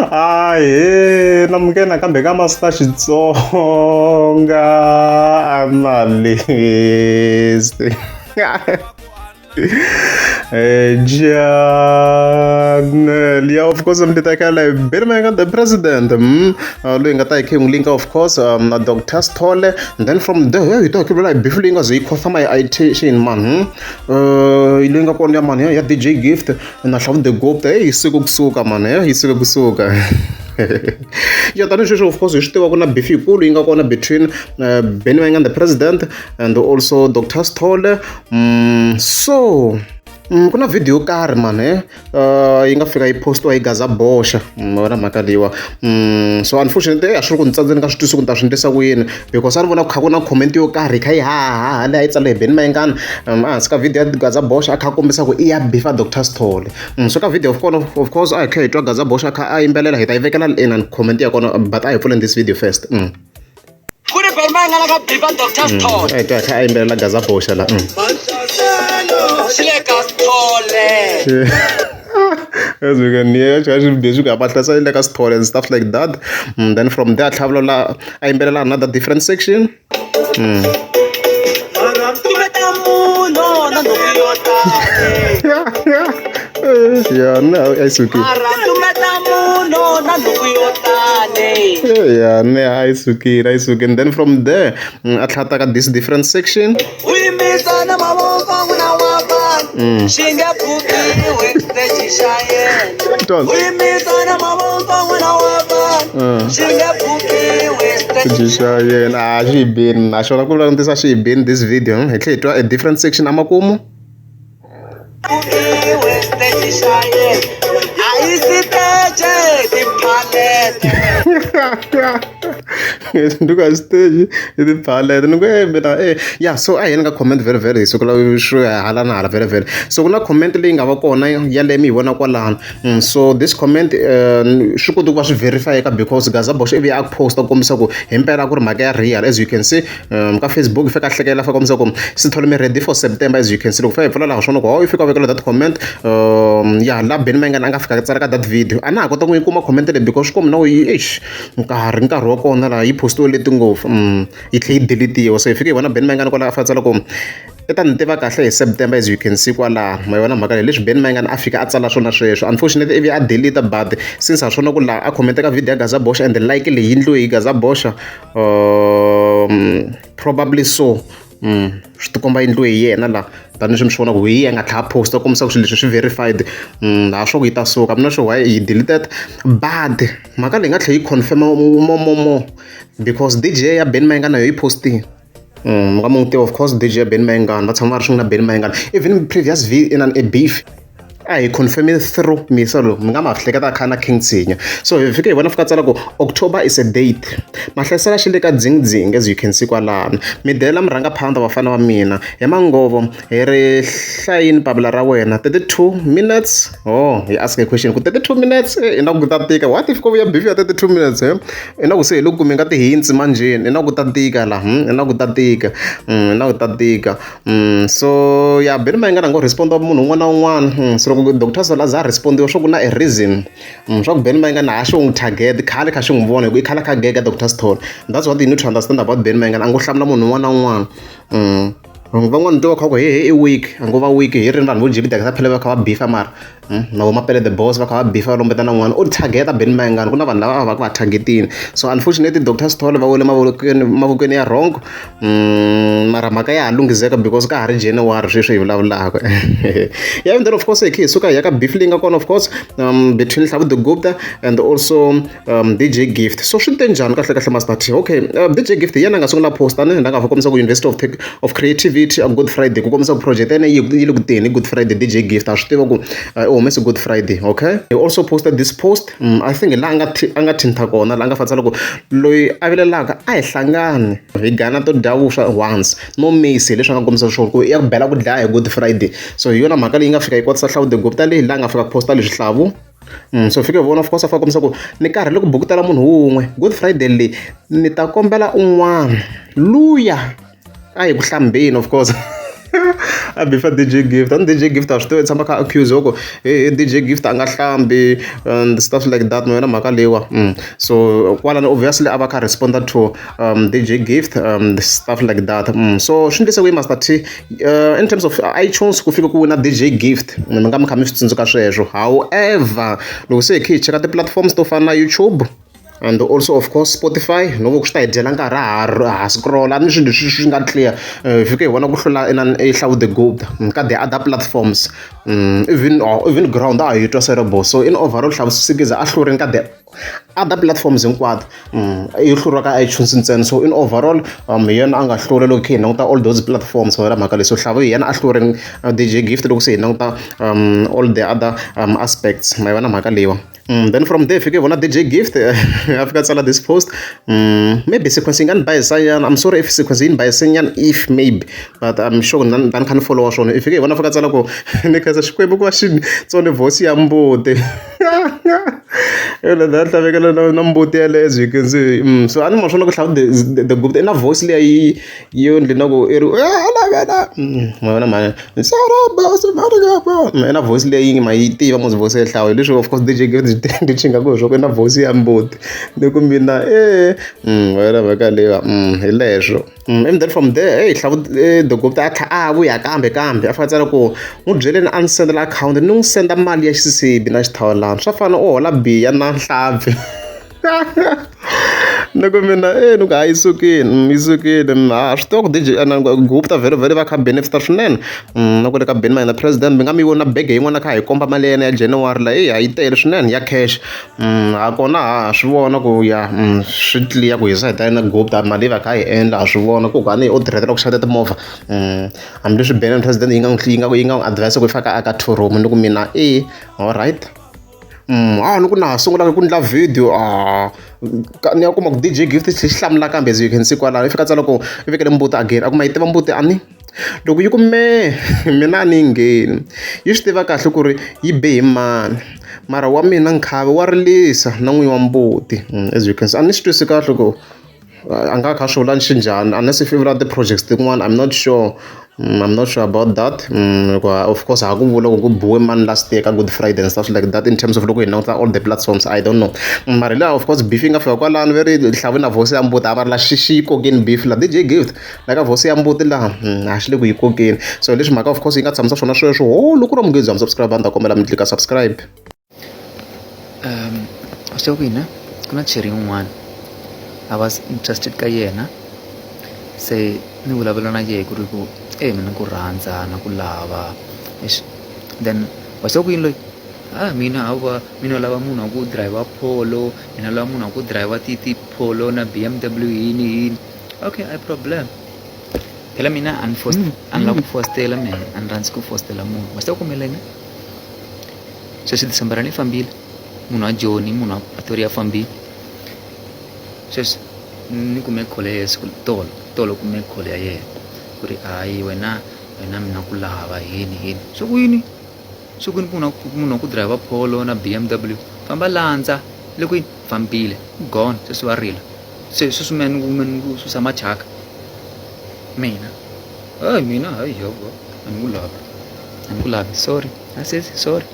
Ahee namukela nakambe ka Master Xitsonga Analyst. Channel ya of course mi tekela hi Benny Mayengani the president loyi nga ta hi khe hi n'wi linka of course na Dr Sithole and then from there hi ta hi khe hi beef leyi nga ze yi khosa my attention man leyi nga kona ya mani ya DJ Gift na Hlavu the Gupta hey yi suke kusuka man yi suke kusuka ya tanihi sweswi of course hi swi tiva ku na beef yikulu yi nga kona between Benny Mayengani the president and also Dr Sithole so ku na video yo karhi mani yi nga fika yi postiwa hi Gaza Boxa wena mhaka leyiwa so unfortunately a swi ri ku ni tsandze ni nga swi twisi ku ni ta swi endlisa ku yini because a ni vona ku kha ku na comment yo karhi yi kha yi hahaha leyi a yi tsale hi Benny Mayengani ehansi ka video ya Gaza Boxa a kha a kombisa ku i ya bifa Dr Sithole so ka video of kona of course a hi kha hi twa Gaza Boxa a kha a yimbelela hi ta yi vekela inani comment ya kona but a hi pfuleni this video first. Ku ri Benny Mayengani ka bifa Dr Sithole A hi twa a kha a yimbelela Gaza Boxa la. Xi le ka Sithole. As we can hear, basically about like a story and stuff like that. Then from there, travel a yimbelela another different section. Tumeta munhu na nhungu yo tani. Yeah, no, a yi sukile. Mara tumeta munhu na nhungu yo tani. Yeah, ne a yi sukile, a yi sukile. And then from there, a tlhela ta ka this different section. U yimisa na mavoko n'wina wa vanhu xi nge pfukiwi xiteji xa yena. Tona. U yimisa na mavoko n'wina wa vanhu xi nge pfukiwi xiteji. Xa yena a xi yi bini naswona ku vula xi yi bini this video hi tlhela hi twa a different section amakumu. Pfukiwi xiteji xa yena a yi siteje tiphalete. Ndi ka stage i tiphalete ni ku e mina e ya so a hi yeni ka comment very very hi siku la swo ya hala na hala very very so ku na comment leyi nga va kona yaleyo mi yi vona kwalano. So this comment swi koti ku va swi verify-eka because Gaza Boxa ivi a posta ku kombisa ku himpela ku ri mhaka ya real as you can see ka Facebook yi fika a hlekela fika kombisa ku Sithole mi ready for September as you can see loko fika hi pfula laha swona ku ho yi fika vekela that comment ya la Benny Mayengani a nga fika tsala ka that video a na ha kota ku yi kuma comment leyi because swi komba na ku yi eish nkarhi wa kona laha yi postiwe leti ngopfu yi tlhela yi delete-iwa so hi fike hi vona Benny Mayengani kwala a fika a tsala ku i ta ni tiva kahle hi September as you can see kwalaho ma yona mhaka leyi leswi Benny Mayengani a fika a tsala swona sweswo unfortunately ivi a delete but since ha swona ku laha a comment ka video ya Gaza Boxa and like leyi endliwe hi Gaza Boxa probably so swi tikomba endliwe hi yena laha tanihileswi mi swi vona ku hi yena nga tlhela posta ku kombisa ku swilo leswi swi verified laha swa ku yi ta suka I'm not sure why yi deleted but mhaka leyi nga tlhela yi confirm more because DJ ya Benny Mayengani na yo yi postile. Nga mu tiva of course DJ Benny Mayengani va tshama va ri swin'we na Benny Mayengani even previous v in a beef a hi confirm through misa lowu mi nga ma hleketa kha na King Tshinya so hi fike hi vona fika tsala ku October is a date mahlasela xi le ka dzingidzing as you can see kwalano mi delela murhangaphandha vafana va mina hi mangovo hi ri hlayini papila ra wena 32 minutes oh hi ask a question ku 32 minutes i na ku ta tika what if ko vuya beef ya 32 minutes i na ku se hi le ku kumeni ka ti-hints manjheni i na ku ta tika la i na ku ta tika i na ku ta tika so ya Benny Mayengani a ngo respond munhu un'wana na un'wana so loko Dr Sithole a za a respondiwa swa ku na a reason swa ku Benny Mayengani a xi n'wi target khale kha xi n'wi vona hi ku i khale kha gega Dr Sithole that's what you need to understand about Benny Mayengani a ngo hlamula munhu un'wana na un'wana van'wana ni twa va kha ku he he i weak a ngo va weak hi rini vanhu vo JB Dakasa phela va kha va bifa mara na vo Mapele the boss va kha va bifa va lombeta na n'wana u target Benny Mayengani ku na vanhu lava va va targetini so unfortunately Dr Sithole va wele mavokweni ya wrong mara mhaka ya ha lunghizeka because ka ha ri January sweswi hi vulavulaka yeah and then of course hi khe hi suka hi ya ka beef leyi nga kona of course between Hlavu the Gupta and also DJ Gift so swi te njhani kahle kahle Master T okay DJ Gift hi yena a nga sungula post ni nga kombisa ku University of Tech of Creativity a Good Friday ku kombisa ku project ya yena yi le ku teni Good Friday DJ Gift a swi tiva ku u humese Good Friday okay he also posted this post I think laha a nga thinta kona laha a nga fatsala ku loyi a vilelaka a hi hlangani hi gana to dya vuswa once no mercy leswi a nga kombisa swona ku ya ku bela ku dlaya hi Good Friday so hi yona mhaka leyi nga fika yi kotisa Hlavu the Gupta leyi laha nga fika ku posta leswi Hlavu so fike vona of course a fika kombisa ku ni karhele ku bukutela munhu wun'we Good Friday leyi ni ta kombela un'wana luya a hi ku hlambeni of course. A bifa DJ Gift, a ni DJ Gift a swi tivi tshama kha accuse ku he DJ Gift a nga hlambi and stuff like that ma yona mhaka leyiwa. So kwalano obviously a va kha respond to DJ Gift stuff like that. So swi endlise ku yi Master T in terms of iTunes ku fika ku wina DJ Gift mi nga mi kha mi swi tsundzuka sweswo. However, loko se hi kha hi cheka ti-platforms to fana na YouTube and also of course Spotify, no ku swi ta hi dyela nkarhi ha scroll a ni swilo leswi swi nga clear, hi fike hi vona ku hlula inani i Hlawu the Gupta ka the other platforms, even ground a hi twa cerebral. So in overall Hlawu Sikiza a hlurini ka the other platforms hinkwato, yi hluriwa ka iTunes ntsena. So in overall hi yena a nga hlula loko khe hi languta all those platforms wena mhaka leyi. So Hlawu hi yena a hlurini DJ Gift loko se hi languta all the other aspects ma yona mhaka leyiwa. Then from there fike vona DJ Gift a fika tsala this post, maybe sequence yi nga ni bayisanyana, I'm sorry if sequence yi ni bayisanyana, if maybe, but I'm sure na ni kha ni followa swona. I fike hi vona fika tsala ku ni khensa Xikwembu ku va xi tsone voice ya mbuti yona hlavekela na mbuti yaleyo, as you can see. So a ni ma swona ku Hlawu the Gupta i na voice liya yi yo ndli na ku i ri ma vona mhani i na voice leyi ma yi tiva mos voice ya Hlawu leswi of course DJ Gift ndi chinga ku hi swa ku i na voice ya mbuti ni ku mina e wena mhaka leyiwa hi leswo. And then from there, hey, Hlawu the Gupta a tlha a vuya kambe kambe a fika tsala ku n'wi byeleni a ni sendela akhawunti ni n'wi senda mali ya xisibi na xithawulana swa fana u hola biya na nhlampfi. Ni ku mina e ni ku hayi yi sukile, yi sukile ha swi tiva ku DJ Gupta vhele vhele va kha benefit swinene na kwale ka Benny Mayengani president mi nga mi vona bege yin'wana kha hi komba mali ya yena ya January la eyi a yi tele swinene ya cash. Ha kona ha swi vona ku ya swi clear ku hi side ya yena Gupta mali yi va kha yi endla ha swi vona ku ni u tirhetela ku xava timovha hambileswi Benny president yi nga n'wi yi nga yi nga n'wi advise ku i faka aka two room ni ku mina e alright. A ni ku na ha sungula ku endla video a ni ya kuma ku DJ Gift xi hlamula kambe, as you can see kwalano i fika tsala ku i vekele mbuti again a ku ma yi tiva mbuti a ni loko yi ku me mina a ni yi ngheni yi swi tiva kahle ku ri yi be hi mani mara wa mina nkhavi wa rilisa na n'winyi wa mbuti. As you can see, a ni swi twisi kahle ku a nga kha swi vula xinjhani unless if i vula ti-projects tin'wana, I'm not sure. I'm not sure about that. Of course ha ku vula ku ku biwe mani last year ka Good Friday and stuff like that in terms of loko hi languta all the platforms, I don't know. Mara laha of course beef yi nga fika kwalano ve ri Hlawu na voice ya mbuti a va ri la xi xi yi kokeni beef la DJ Gift la ka voice ya mbuti laha a xi le ku yi kokeni. So leswi mhaka of course yi nga tshamisa swona sweswo ho loko ri mungezi mi subscribe a ni ta kombela mi tlika subscribe. Swi ku yini ku na cherry yin'wana I was interested ka yena se ni vulavula na yehe ku ri ku e mina ku rhandza na ku lava eish then wa swi ku yini loyi a mina hawa mina lava munhu wa ku driver Polo mina lava munhu wa ku driver ti ti Polo na BMW yini yini okay a problem phela mina a ni fost a ni lava ku fostela mina a ni rhandzi ku fostela munhu wa swi tiva ku mina sweswi December ni fambile munhu wa Joni munhu wa Pretoria fambile sweswi ni kume call ya yena siku tolo tolo kume call ya yena ku ri hayi wena wena mina ku lava yini yini swi ku yini swi ku yini munhu munhu wa ku driver Polo na BMW famba landza le kwini fambile gone sweswi va rila se sweswi mina ni ku ni ku susa machaka mina hayi mina hayi yobo a ni ku lavi a ni ku lavi sorry a sesi sorry.